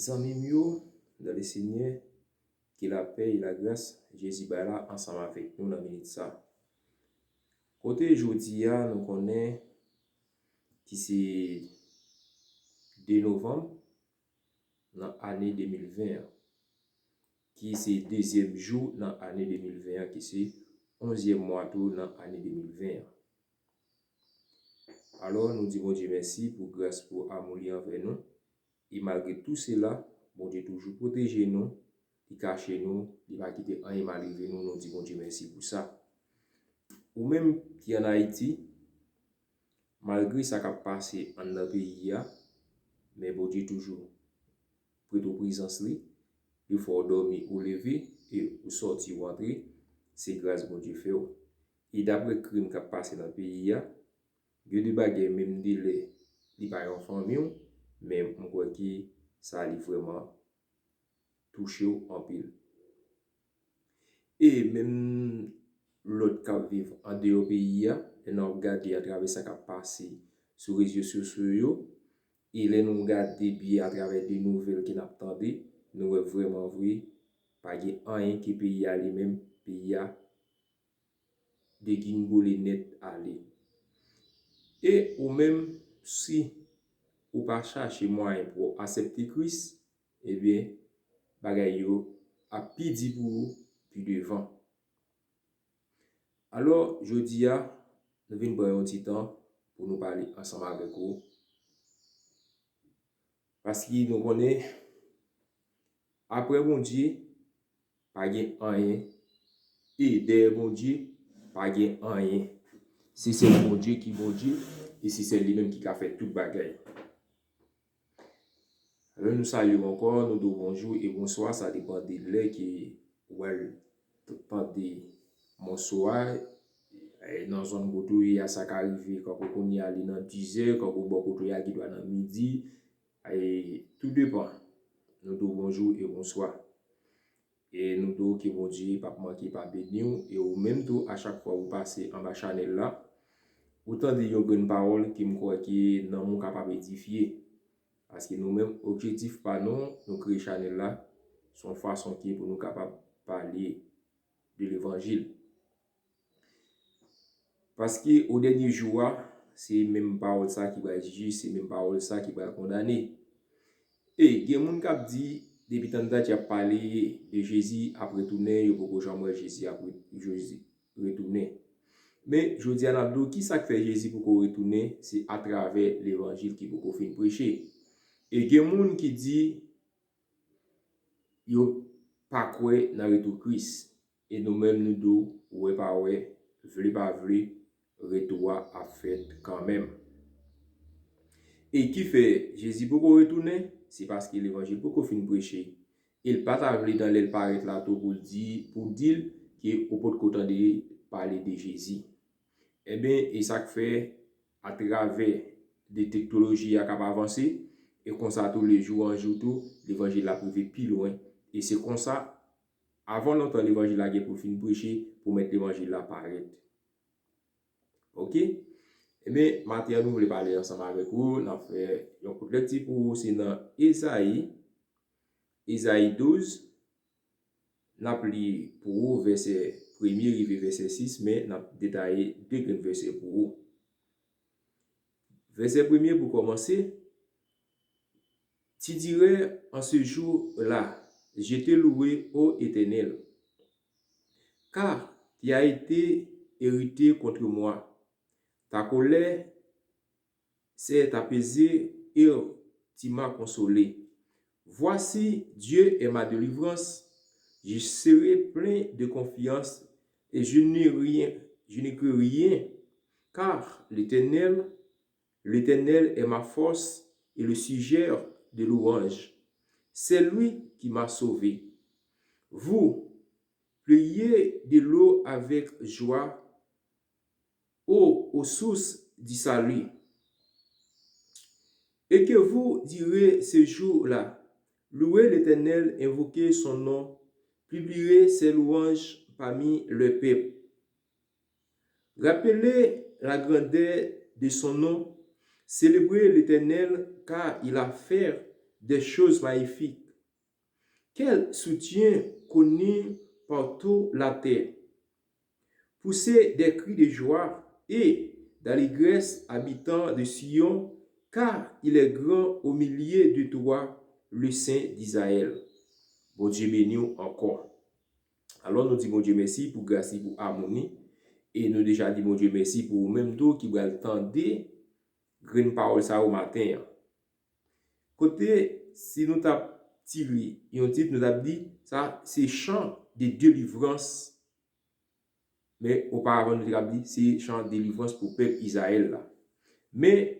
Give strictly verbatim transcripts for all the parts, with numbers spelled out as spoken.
Zanmi m yo, dans le Seigneur, ke lapè e lagras Jezi bay la ansanm avèk nou nan minit sa. Kote jodi a, nou konnen ki se de novanm nan ane de mil ven an, ki se dezyèm jou nan ane de mil ven an, ki se onzyèm mwa tou nan ane de mil ven an. Alò, nou di Bondye mèsi pou gras, pou amou li anvè nou. E malgre tou sela, Bondye toujou pwoteje nou, li kache nou, li pa kite anyen mal rive nou, nou di Bondye mèsi pou sa. Ou menm ki ann Ayiti, malgre sa k ap pase anndan peyi a, men Bondye toujou prete w prezans li, li fè w dòmi, ou leve, e ou sòti, ou antre, se gras Bondye fè w. E daprè krim k ap pase nan peyi a, gen de bagay menm de lè li pa yon fanmi w, men m kwè ke sa li vrèman touche w anpil. E menm lòt k ap viv andeyò peyi a, lè n ap gade atravè sa k ap pase sou rezo sosyo yo, e lè nou gade byen atravè de nouvèl ke n ap tande, nou wè vrèman vre, pa gen anyen ke peyi a li menm, peyi a degingole nèt ale. E ou menm, si ou pa chache mwayen pou w aksepte Kris, ebyen, bagay yo ap pi di pou ou pi devan. Alò, jodi a, nou vin pran yon ti tan pou nou pale ansanm avèk ou. Paske nou konnen, apre Bondye, pa gen anyen, e dèyè Bondye, pa gen anyen. Se sèl Bondye ki Bondye, e se sèl li menm ki ka fè tout bagay. Alò, nou salye w ankò, nou di w bonjou e bonswa, sa depann de lè ke w al tande mòso a. E nan zòn kote w ye a, sa ka rive kankou kounye a li nan dizè, kankou bò kote w ye a, li dwe nan midi. E tou depann. Nou di w bonjou e bonswa. E nou di w ke Bondye p ap manke pa beni w, e ou menm tou, a chak fwa ou pase anba chanèl la, ou tande yon grenn pawòl ke m kwè ke nanm ou kapab edifye. Paske nou menm, objektif pa nou, nou kreye chanèl la, se yon fason ke pou nou kapab pale de levanjil. Paske o dènye jou a, se menm pawòl sa ki pral jije, se menm pawòl sa ki pral kondane. E gen moun k ap di, depi tann dat y ap pale de Jezi ap retounen, yo poko janm wè Jezi ap re-, Jezi retounen. Men, jodi a, n ap di w ki sa k fè Jezi poko retounen, se atravè levanjil ki poko fin preche. E gen moun ki di, yo pa kwè nan retou Kris. E nou menm, nou di w, wè pa wè, vle pa vle, retou a ap fèt kanmenm. E ki fè Jezi poko retounen? Se paske levanjil poko fin preche. E l pa ta vle nan lè l parèt la tou pou l di, pou di l ke ou potko tande pale de Jezi. Ebyen, e sa k fè, atravè de teknoloji a k ap avanse, e konsa tou, le jou an jou tou, levanjil la ap rive pi lwen. E se konsa, avan lontan, levanjil la gen pou l fin preche, pou mèt levanjil la parèt. Oke? Ebyen, maten an, nou vle pale ansanm avèk ou, n ap fè yon kout lekti pou ou, se nan Ezayi, Ezayi douz, n ap li pou ou vèsè premye rive vèsè sis, men n ap detaye de grenn vèsè pou ou. Vèsè premye pou kòmanse, Tu dirais en ce jour-là, Je te louerai, ô Éternel, car tu as été irrité contre moi. Ta colère s'est apaisée et tu m'as consolé. Voici, Dieu est ma délivrance, je serai plein de confiance et je ne rien, je ne crains rien, car l'Éternel, l'Éternel est ma force et le sujet de louange. C'est lui qui m'a sauvé. Vous, pleurez de l'eau avec joie, ô, ô source du salut. Et que vous direz ce jour-là, louez l'Éternel, invoquez son nom, publiez ses louanges parmi le peuple. Rappelez la grandeur de son nom, célébrez l'Éternel, car il a fait des choses magnifiques. Quel soutien connu par toute la terre. Poussez des cris de joie et d'allégresse, habitants de Sion, car il est grand au milieu de toi, le Saint d'Israël. Bondye beni w ankò. Alò, nou di Bondye mèsi pou gras li, pou amou li. E nou deja di Bondye mèsi pou ou menm tou ki pral tande grenn pawòl sa yo maten an. Kote, si nou t ap tire yon tit, nou t ap di, sa se chan de delivrans. Men oparavan, nou te k ap di, se chan delivrans pou pèp Izrayèl la. Men,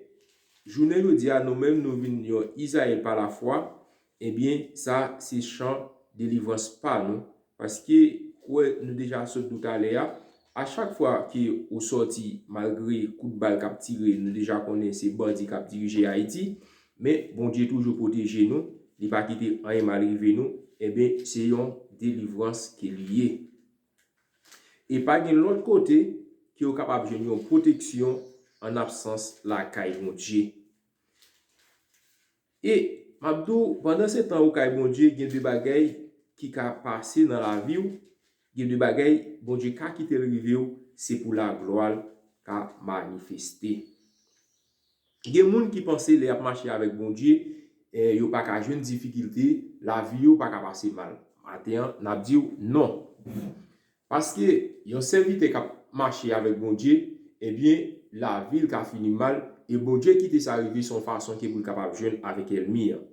jounen jodi a, nou menm, nou vin yon Izrayèl pa lafwa, ebyen, sa se chan delivrans pa nou. Paske, kwè nou deja sot di w talè a, a chak fwa ke ou sòti, malgre kout bal k ap tire, nou deja konnen se bandi k ap dirije Ayiti, men Bondye toujou pwoteje nou, li pa kite anyen mal rive nou, ebyen, se yon delivrans ke li ye. E pa gen lòt kote ke w kapab jwenn yon pwoteksyon an absans lakay Bondye. E m ap di w, pandan se tan ou kay Bondye, gen de bagay ki ka pase nan lavi w, gen de bagay Bondye ka kite l rive w, se pou laglwa l ka manifeste. Gen moun ki panse lè y ap mache avèk Bondye, eh, yo pa ka jwenn difikilte, lavi yo pa ka pase mal. Maten an, n ap di w non. Paske yon sèvitè k ap mache avèk Bondye, ebyen, lavi l ka fini mal, e Bondye kite sa rive se yon fason ke pou l kapab jwenn avèk ènmi an.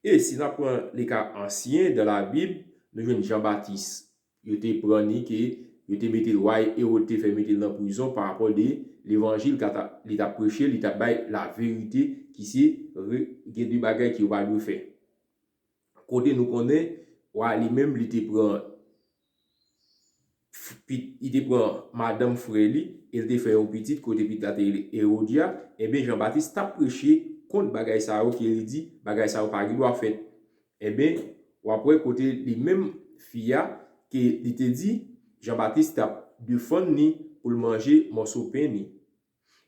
E si n ap pran le ka ansyen dan Labib, nou jwenn Jan Batis. Yo te pran li ke yo te mete l, wa Ewòd te fè mete l nan prizon pa rapò de levanjil ke ta, li t ap preche, li t ap bay laverite ki se re, gen de bagay ke yo pa dwe fè. Kote nou konnen, wa li menm, li te pran f- pi- li te pran madanm frè li, e l te fè yon pitit, kote pitit la te rele Ewodyas, ebyen, Jan Batis t ap preche kont bagay sa yo ke li di, bagay sa yo pa gen dwa fèt. Ebyen, w ap wè kote li menm fi a, ke li te di, Jan Batis t ap defann li pou l manje mòso pen li.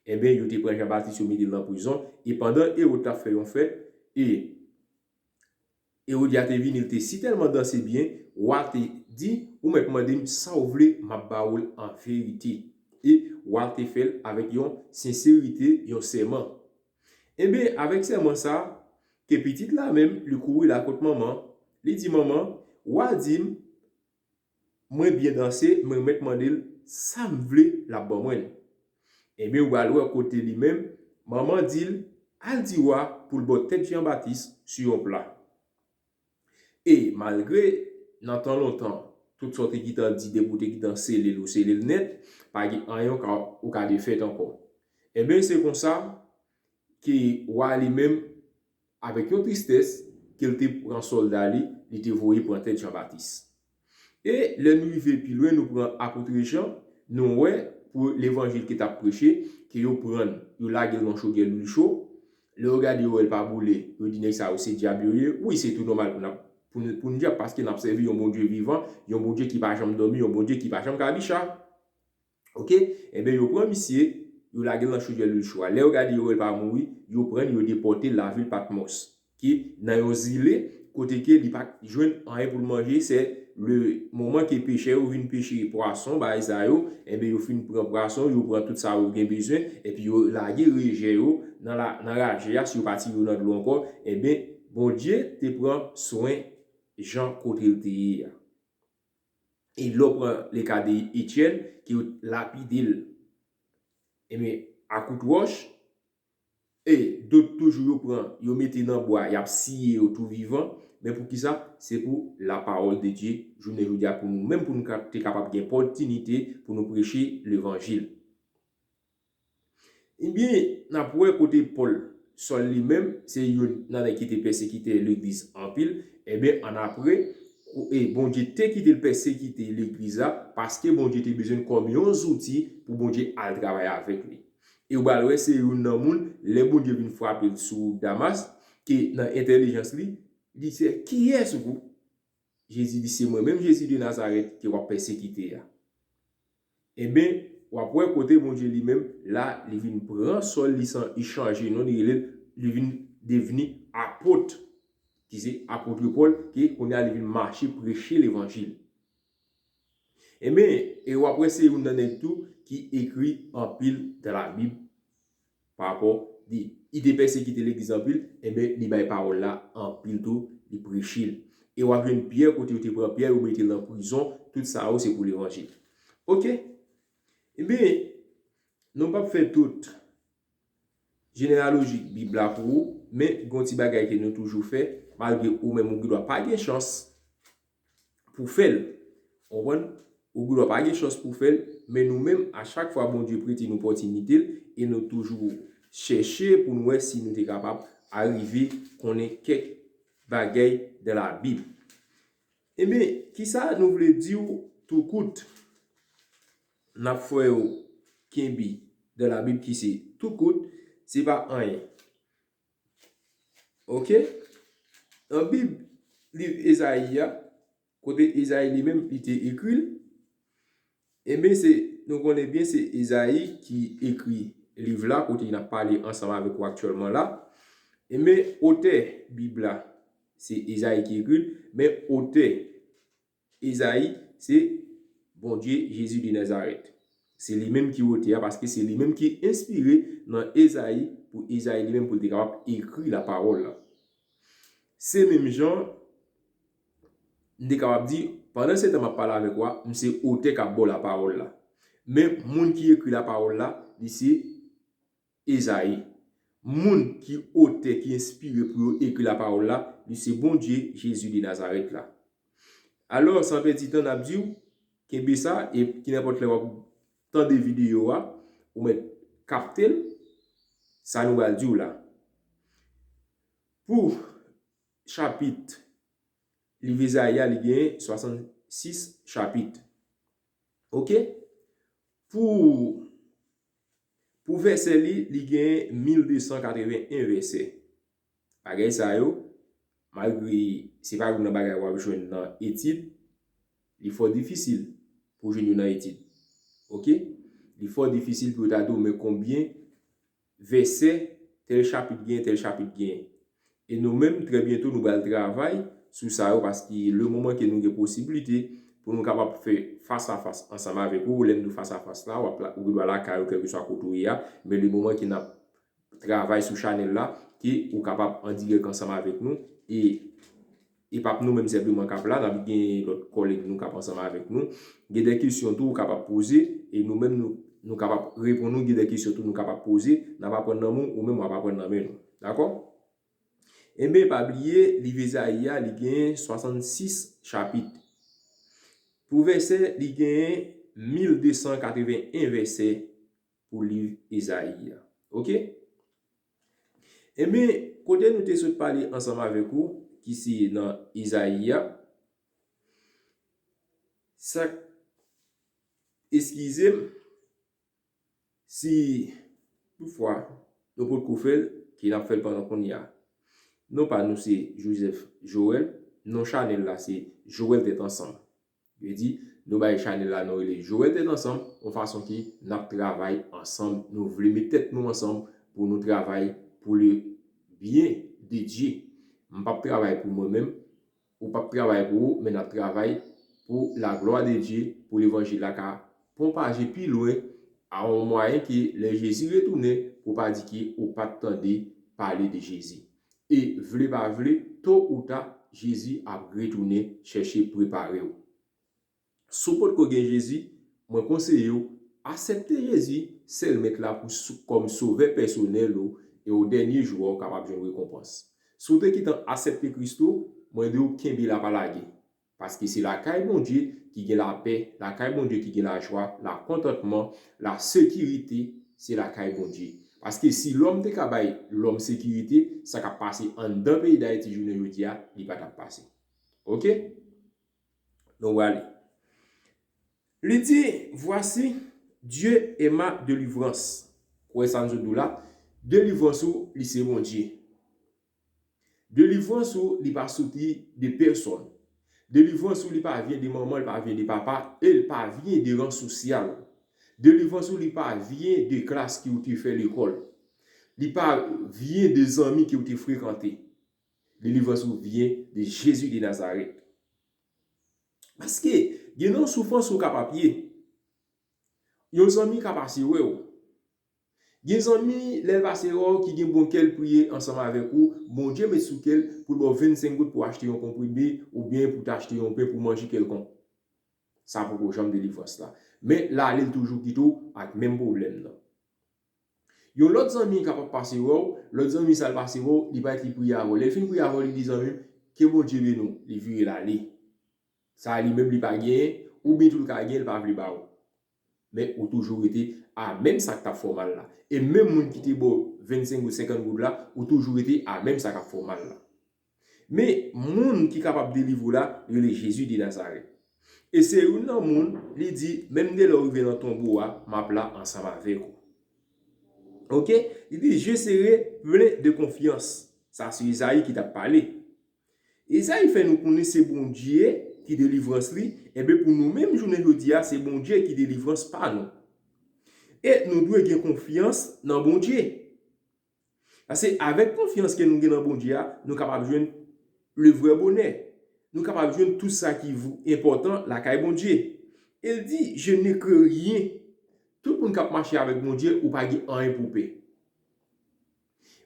Ebyen, yo te pran Jan Batis, yo mete l nan prizon, e pandan Ewòd t ap fè yon fèt, e Ewodyas te vini, li te sitèlman danse byen, wa te di, ou mèt mande m sa w vle, m ap ba ou l an verite. E wa te fè l avèk yon senserite, yon sèman. Ebyen, avèk sèman sa, ke pitit la menm, li kouri la kot manman, li di, manman, wa di m, mwen byen danse, mwen mèt mande l sa m vle, l ap ban mwen l. Ebyen, ou pral wè kote li menm, manman di l, al di wa pou l ba w tèt Jan Batis sou yon pla. E malgre, nan tan lontan, tout sa w te gentan di, depi w te gentan sele l, ou sele l nèt, pa gen anyen ou ka, ou ka defèt ankò. Ebyen, se konsa ke wa li menm, avèk yon tristès, ke l te pran sòlda li, li te voye pran tèt Jan Batis. E lè nou rive pi lwen, nou pran apot Jan, nou wè pou levanjil ke t ap preche, ke yo pran l, yo lage l nan chodyè lwil cho. Lè yo gade, yo wè l pa boule, yo di nèg sa yo se dyab yo ye. Wi, se tou nòmal pou n ap, pou n, pou n dyab, paske n ap sèvi yon Bondye vivan, yon Bondye ki pa janm dòmi, yon Bondye ki pa janm kabicha. Oke? Ebyen, yo pran misye, yo lage l nan chodyè lwil cho a. Lè yo gade, yo wè l pa mouri, yo pran l, yo depòte l lavil Patmòs, ki nan yon zile, kote ke li pa jwenn anyen pou l manje, se le moman ke pechè yo vin peche pwason, bagay sa yo, ebyen, yo fin pran pwason, yo pran tout sa yo gen bezwen, epi yo lage rejè yo nan la, nan raje a, si yo pa tire yo nan dlo ankò, ebyen, Bondye te pran swen Jan kote l te ye a. E lè w pran le ka de Etyèn, ke yo lapide l, ebyen, a kout wòch, e dòt toujou yo pran, yo mete nan bwa, y ap siye yo tou vivan. Men poukisa? Se pou la parole de Dieu, jounen jodi a, pou nou menm, pou nou ka, te kapab gen opòtinite pou nou preche levanjil. Ebyen, n ap wè kote Pòl, Sòl li menm, se youn nan nèg ki te pèsekite legliz anpil. Ebyen, annapre, e Bondye te kite l pèsekite legliz la, paske Bondye te bezwen l kòm yon zouti pou Bondye al travay avèk li. E w pral wè, se youn nan moun, lè Bondye vin frape l sou Damas, ke nan entèlijans li, li se, kiyès ou? Jezi di, se mwen menm, Jezi de Nazarèt, ke w ap pèsekite a. Ebyen, w ap wè kote Bondye li menm, la, li vin pran Sòl, li san, li chanje non, li rele l, li vin devni apot, ki se apot Pòl, ke kounye a li vin mache preche levanjil. Ebyen, e w ap wè se youn nan nèg tou ki ekri anpil dan Labib pa rapò de, li te pèsekite legliz anpil, ebyen, li bay pawòl la anpil tou, li preche l. E w ap jwenn Pyè, kote yo te pran Pyè, yo mete l nan prizon, tout sa yo se pou levanjil. Oke? Ebyen, nou p ap fè tout jeneyaloji Bib la pou ou, men gen yon ti bagay ke nou toujou fè, malgre ou menm ou gendwa pa gen chans pou fè l. Ou konprann? Ou gendwa pa gen chans pou fè l, men nou menm, a chak fwa Bondye prete nou opòtinite l, e nou toujou chèche pou nou wè si nou te kapab arive konnen kèk bagay dan Labib. Ebyen, kisa nou vle di w tou kout? N ap fè w kenbe dan Labib ki se tou kout, se pa anyen. Oke? Nan Bib, liv Ezayi a, kote Ezayi li menm, li te ekri l, ebyen, se, nou konnen byen, se Ezayi ki ekri liv la, kote n ap pale ansanm avèk ou aktyèlman la. Ebyen, otè Bib la, se Ezayi ki ekri l, men otè Ezayi, se Bondye Jezi de Nazarèt. Se li menm ki otè a, paske se li menm ki enspire nan Ezayi, pou Ezayi li menm, pou l te kapab ekri lapawòl la. Se menm jan, m te kapab di, pandan se tan m ap pale avèk ou a, m se otè k ap ba w lapawòl la. Men moun ki ekri lapawòl la, li se Ezayi. Moun ki otè, ki enspire pou yo ekri lapawòl la, li se Bondye Jezi de Nazarèt la. Alò, san pèdi tan, n ap di w, kenbe sa, e ki nenpòt lè w ap tande videyo a, ou mèt kapte l, sa nou pral di w la. Pou chapit, liv Ezayi a, li gen swasannsis chapit. Oke? Pou, pou vèsè li, li gen mil de san katreven en vèsè. Bagay sa yo, malgre se pa youn nan bagay w ap jwenn nan etid, li fò difisil pou jwenn yo nan etid. Oke? Li fò difisil pou yo ta di w, men konbyen vèsè tèl chapit gen, tèl chapit gen. E nou menm, trè byento, nou pral travay sou sa yo, paske le moman ke nou gen posiblite pou nou kapab fè fas a fas ansanm avèk ou, lè m di w fas a fas la, w ap la, ou gendwa lakay ou, kèlkeswa kote w ye a, men le moman ke n ap travay sou chanèl la, ke ou kapab an dirèk ansanm avèk nou, e e p ap nou menm senpleman k ap la, n ap gen lòt kòlèg nou k ap ansanm avèk nou. Gen de kesyon tou ou kapab poze, e nou menm nou, nou kapab reponn ou. Gen de kesyon tou nou kapab poze, n ap aprann nan men w, ou menm w ap aprann nan men nou. Dakò? Ebyen, pa bliye, liv Ezayi a, li gen swasannsis chapit. Pou vèsè, li gen mil de san katreven en vèsè pou liv Ezayi a. Oke? Ebyen, kote nou te sot pale ansanm avèk ou, ki se nan Ezayi a, sa, eskize m, si toutfwa nou potko fè l, ke n ap fè l pandan kounye a. Non pa nou se Joseph Joël, non chanèl la se Joël Tèt Ansanm. Yo di, nou bay chanèl la non rele Joël Tèt Ansanm, yon fason ke n ap travay ansanm, nou vle met tèt nou ansanm pou nou travay pou le byen de Dye. M p ap travay pou mwen menm, ou p ap travay pou ou, men n ap travay pou la glwa de Dye, pou levanjil la ka pwopaje pi lwen, a yon mwayen ke lè Jezi retounen, pou pa di ke ou pa t tande pale de Jezi. E vle pa vle, to ou ta, Jezi ap retounen chèche prepare w. Si w potko gen Jezi, mwen konseye w, aksepte Jezi, sèl Mèt la pou sou, kòm sovè pèsonèl ou, e o dènye jou a, ou kapab jwenn rekonpans. Si w te gentan aksepte Kris tou, mwen di w kenbe la pa lage. Paske se lakay Bondye ki gen lapè, lakay Bondye ki gen lajwa, lakontantman, lasekirite, se lakay Bondye. Paske si lòm te ka bay lòm sekirite, sa k ap pase anndan peyi Dayiti jounen jodi a, li pa t ap pase. Oke? Nou prale. Li di, voici, Dieu est ma délivrance. Ou wè sa m sot di w la? Delivrans ou, li se Bondye. Delivrans ou, li pa soti de pèsòn. Delivrans ou, li pa vyen de manman, li pa vyen de papa, e li pa vyen de ran sosyal. Delivrans ou, li pa vyen de klas ke ou te fè lekòl. Li pa vyen de zanmi ke w te frekante. Delivrans ou vyen de Jezi de Nazarèt. Paske gen nan soufrans ou kapab ye. Yon zanmi ka pase wè w. Gen zanmi, lè l pase wè w, ki gen bon kè l priye ansanm avèk ou, Bondye met sou kè l pou l ba w vennsenk goud pou w achte yon konprime oubyen pou w t achte yon pen pou manje kèlkonk. Sa poko janm delivrans la. Men l ale l toujou kite w ak menm pwoblèm nan. Yon lòt zanmi kapab pase wè w, lòt zanmi sa l pase wè w, li parèt li priye avè w. Lè l fin priye avè w, li di zanmi m, ke Bondye beni w, li vire l ale. Sa a li menm li pa genyen, oubyen tou l ka genyen, li pa vle ba w. Men ou toujou rete a menm sa k t ap fè w mal la. E menm moun ki te ba w vennsenk goud, senkant goud la, ou toujou rete a menm sa k ap fè w mal la. Men moun ki kapab delivre w la, rele Jezi de Nazarèt. E se youn nan moun, li di, menm de lè w rive nan tonbo a, m ap la ansanm avèk ou. Oke? Li di, je serai plein de confiance. Sa se Ezayi ki t ap pale. Ezayi fè nou konnen se Bondye ki delivrans li, enben pou nou menm jounen jodi a, se Bondye ki delivrans pa nou. E nou dwe gen konfyans nan Bondye. Paske avèk konfyans ke nou gen nan Bondye a, nou kapab jwenn le vrè bonè. Nou kapab jwenn tout sa ki vou enpòtan lakay Bondye. E l di, je ne crains rien. Tout moun k ap mache avèk Bondye, ou pa gen anyen pou pè.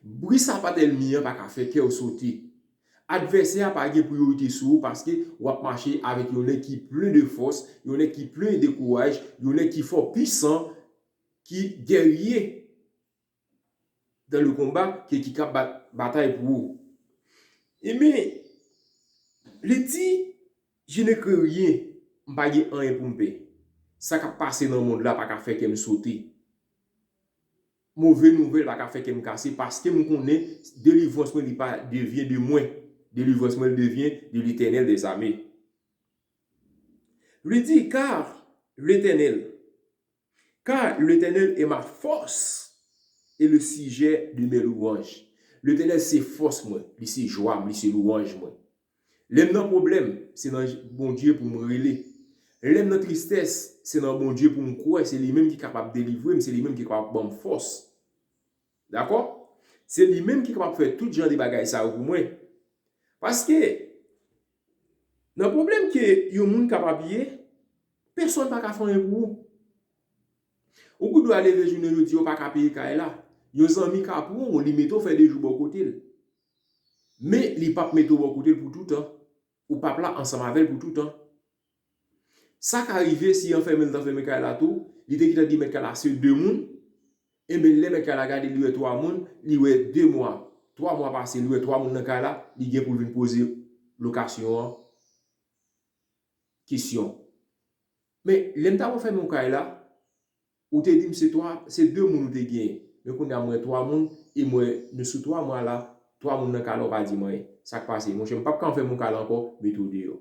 Bri sapat ènmi an pa ka fè kè w sote. Advèsè a pa gen priyorite sou ou paske w ap mache avèk yon nèg ki plen de fòs, yon nèg ki plen de kouraj, yon nèg ki fò, pwisan, ki gèrye dans le combat, ki, ki ka bat batay pou ou. Ebyen, li di, je ne crains rien, m pa gen anyen pou m pè. Sa k ap pase nan mond la pa ka fè kè m sote. Move nouvèl pa ka fè kè m kase, paske m konnen delivrans mwen li pa devyen de mwen. Delivrans mwen li devyen de Letènèl dèzame. Li di, car l'Éternel, car l'Éternel est ma force et le sujet de mes louanges. Letènèl se fòs mwen, li se jwa m, li se lwanj mwen. Lè m nan pwoblèm, se nan Bondye pou m rele. Lè m nan tristès, se nan Bondye pou m kwè, se li menm ki kapab delivre m, se li menm ki kapab ban m fòs. Dakò? Se li menm ki kapab fè tout jan de bagay sa yo pou mwen. Paske, nan pwoblèm ke yon moun kapab ye, pèsonn pa ka fè anyen pou ou. Ou gendwa leve jounen jodi, ou pa ka peye kay la. Yon zanmi ka pran w, li mete w fè de jou bò kote l. Men, li p ap mete w bò kote l pou toutan. Ou p ap la ansanm avè l pou toutan. Sa ka rive si anfèmen l t anfèmen kay la tou, li te gentan di mèt kay la se de moun, enben lè mèt kay la gade li wè twa moun, li wè de mwa, twa mwa pase, li wè twa moun nan kay la, li gen pou l vin poze lokasyon an kesyon. Men lè m t ap anfèmen w kay la, ou te di m se twa, se de moun ou te genyen. Men kounye a m wè twa moun, e m wè nou sou twa mwa la, twa moun nan kay la, ou pa di m anyen. Sa k pase? Monchè, m p ap ka anfèmen w kay la ankò, mete w deyò.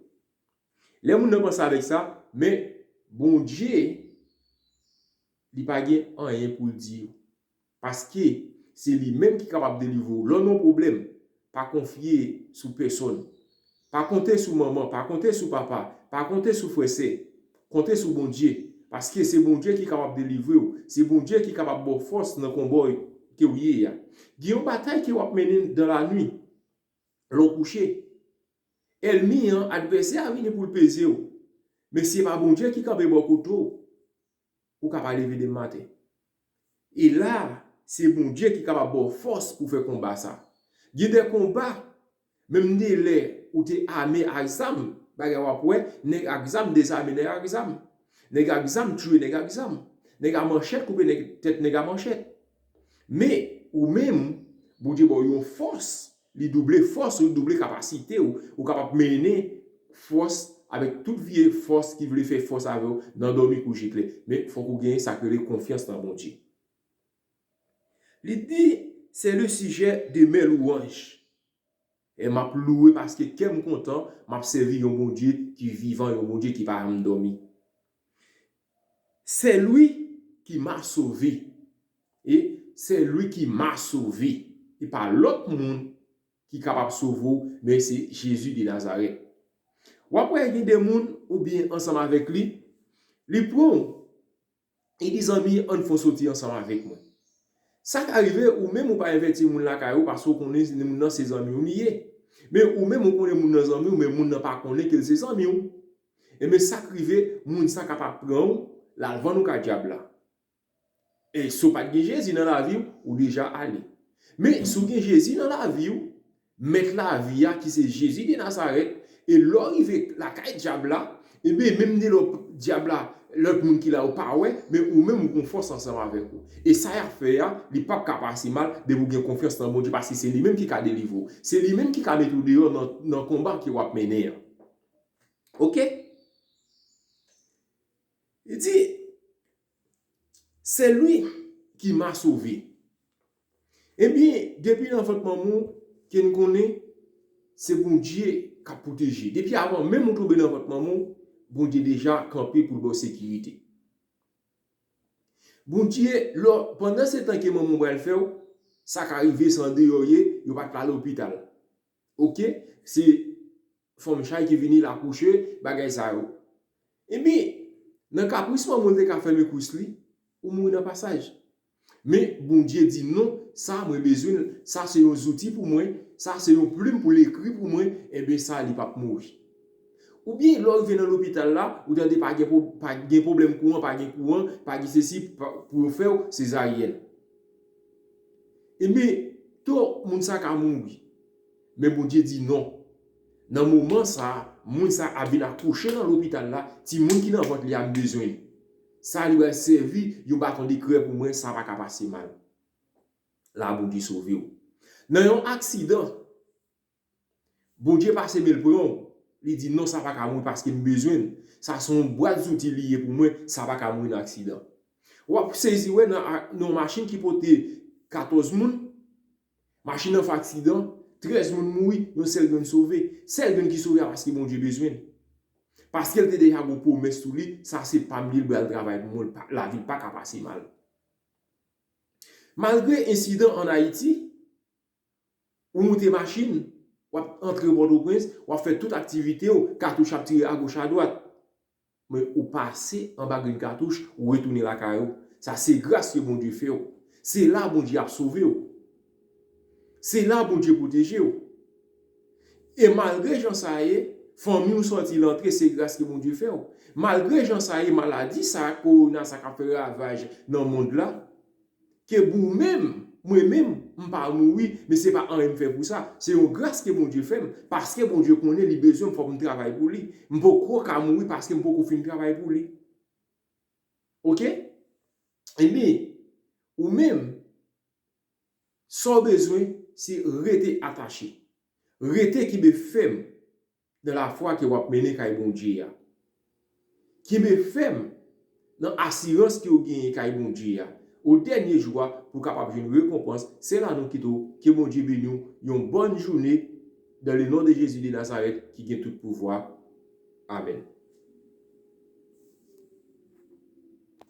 Lè moun nan panse avèk sa, men Bondye, li pa gen anyen pou l di yo. Paske se li menm ki kapab delivre w. Lè w nan yon pwoblèm, pa konfye sou pèsonn. Pa konte sou manman, pa konte sou papa, pa konte sou frè sè. Konte sou Bondye. Paske se Bondye ki kapab delivre w. Se Bondye ki kapab ba w fòs nan konba ke w ye a. Gen yon batay ke w ap mennen dan lanwi. Lè w kouche. Ènmi an, advèsè a vini pou l peze w. Men si se pa Bondye ki kanpe bò kote w, ou ka pa leve demen maten. E la, se Bondye ki kapab ba w fòs pou fè konba sa. Gen de konba, menm de lè ou te ame ak zam, bagay w ap wè, nèg ak zam dezame nèg ak zam. Nèg ak zam tiye nèg ak zam. Nèg a manchèt koupe nèg, tèt nèg a manchèt. Men, ou menm, Bondye ba w yon fòs, li double fòs ou, li double kapasite w, ou kapab mennen fòs avèk tout vye fòs ki vle fè fòs avè w nan dòmi kou je klè. Men, fòk ou genyen sa k rele konfyans nan Bondye. Li di, c'est le sujet de mes louanges. E m ap louwe paske kè m kontan, m ap sèvi yon Bondye ki vivan, yon Bondye ki pa janm dòmi. C'est lui qui m'a sauvé. E c'est lui qui m'a sauvé. E pa lòt moun ki kapab sove w, men se Jezi de Nazarèt. W ap wè gen de moun oubyen ansanm avèk li, li pran w, li di zanmi, ann fè w soti ansanm avèk mwen. Sa ka rive, ou menm ou pa envèti moun lakay ou paske ou konnen moun nan se zanmi w li ye. Men ou menm ou konnen moun nan zanmi w, men moun nan pa konnen ke l se zanmi w. Ebyen, sa k rive, moun sa kapab pran w, l al vann ou kay dyab la. E si w pa t gen Jezi nan lavi w, ou deja ale. Men si w gen Jezi nan lavi w, mèt lavi a ki se Jezi de Nazarèt, e lè w rive lakay dyab la, ebyen, menm de lè dyab la, lòt moun ki la yo pa wè, men ou menm ou gon fòs ansanm avèk ou. E sa y ap fè a, li p ap ka pase mal depi w gen konfyans nan Bondye, paske se li menm ki ka delivre w. Se li menm ki ka mete w deyò nan, nan konba ke w ap mennen an. Oke? Li di, c'est lui qui m'a sauvé. Ebyen, depi nan vant manman w, ke n konnen, se Bondye k ap pwoteje. Depi avan menm ou tonbe nan vant manman w, Bondye deja kanpe pou l ba w sekirite. Bondye, lò, pandan se tan ke manman w pral fè w, sa ka rive se andeyò w ye, yo pa t pral lopital. Oke? Se fanm chay ki vini l akouche, bagay sa yo. Ebyen, nan kapris manman w te ka fèmen kwis li, ou mouri nan pasaj. Men Bondye di non, sa mwen bezwen l, sa se yon zouti pou mwen, sa se yon plim pou l ekri pou mwen, ebyen sa li p ap mouri. Oubyen lè w rive nan lopital la, ou tande pa gen, pa gen pwoblèm kouran, pa gen kouran, pa gen sesi, pou yo fè w sezaryèn. Ebyen, to moun sa ka mouri. Men Bondye di non. Nan moman sa, moun sa ap vin akouche nan lopital la, timoun ki nan vant li a m bezwen l. Sa li pral sèvi yon baton de krè pou mwen, sa pa ka pase mal. La Bondye sove w. Nan yon aksidan, Bondye pase men l pran w, li di non, sa pa ka mouri paske m bezwen l. Sa se yon bwat zouti li ye pou mwen, sa pa ka mouri nan aksidan. W ap sezi wè nan, nan yon machin ki pote katòz moun, machin nan fè aksidan, trèz moun mouri, yon sèl grenn sove. Sèl grenn ki sove a paske Bondye bezwen l. Paske l te deja gon pwomès sou li, sa se pa m li, l pral travay pou mwen, lavi l pa ka pase mal. Malgre ensidan ann Ayiti, ou moute machin, w ap antre Pòtoprens, w ap fè tout aktivite w, katouch ap tire agoch adwat. Men ou pase anba grenn katouch, ou retounen lakay ou. Sa se gras ke Bondye fè w. Se la Bondye ap sove w. Se la Bondye pwoteje w. E malgre jan sa ye, fanmi w sòti l antre, se gras ke Bondye fè w. Malgre jan sa ye, maladi sa, kowona sa k ap fè ravaj nan mond la, ke ou menm, mwen menm, m pa mouri, men se pa anyen m fè pou sa. Se yon gras ke Bondye fè m, paske Bondye konnen li bezwen m, fòk m travay pou li. M poko ka mouri paske m poko fin travay pou li. Oke? Ebyen, ou menm, sa w bezwen, se rete atache. Rete kenbe fèm nan lafwa ke w ap mennen kay Bondye a. Kenbe fèm nan asirans ke w genyen kay Bondye a. O dènye jou a, pou w kapab jwenn rekonpans, se la nou kite w. Ke Bondye beni w. Yon bòn jounen. Dans le nom de Jésus de Nazareth, ki gen tout pouvwa. Amèn.